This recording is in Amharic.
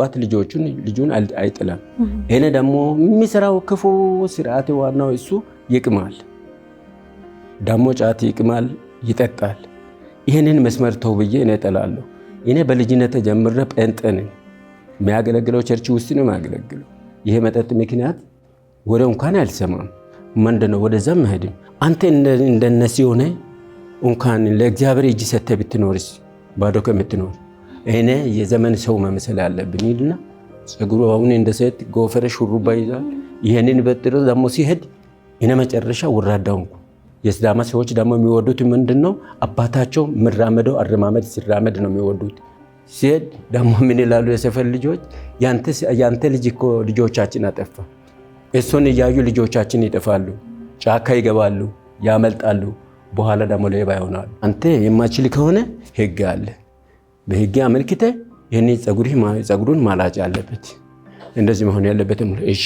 አባት ልጆቹን ልጁን አይጥለም። እኔ ደግሞ የሚሰራው ክፉ ስርዓት ዋናው እሱ ይቅማል፣ ደግሞ ጫት ይቅማል፣ ይጠጣል። ይህንን መስመር ተው ብዬ እኔ እጠላለሁ። እኔ በልጅነት ጀምሬ ጴንጤ ነኝ። የሚያገለግለው church ውስጥ ነው የሚያገለግለው። ይሄ መጠጥ ምክንያት ወደ እንኳን አልሰማም። ምንድነው ወደዛም መሄድም አንተ እንደነሲ ሆነ እንኳን ለእግዚአብሔር እጅ ሰጥተህ ብትኖርስ ባዶ ከምትኖር እኔ የዘመን ሰው መምሰል አለብን ይልና ፀጉሩ አሁን እንደ ሴት ጎፈሬ ሹሩባ ይዛል። ይሄንን በጥሮ ደግሞ ሲሄድ እኔ መጨረሻ ወራዳ ሆንኩ። የሲዳማ ሰዎች ደግሞ የሚወዱት ምንድን ነው? አባታቸው የሚራመደው አረማመድ ሲራመድ ነው የሚወዱት። ሲሄድ ደግሞ ምን ይላሉ የሰፈር ልጆች? ያንተ ልጅ እኮ ልጆቻችን አጠፋ። እሱን እያዩ ልጆቻችን ይጠፋሉ፣ ጫካ ይገባሉ፣ ያመልጣሉ። በኋላ ደግሞ ሌባ ይሆናሉ። አንተ የማችል ከሆነ ህግ አለ። በህግ አመልክተ ይህን ፀጉሩን ማላጭ አለበት። እንደዚህ መሆን ያለበትም እሺ።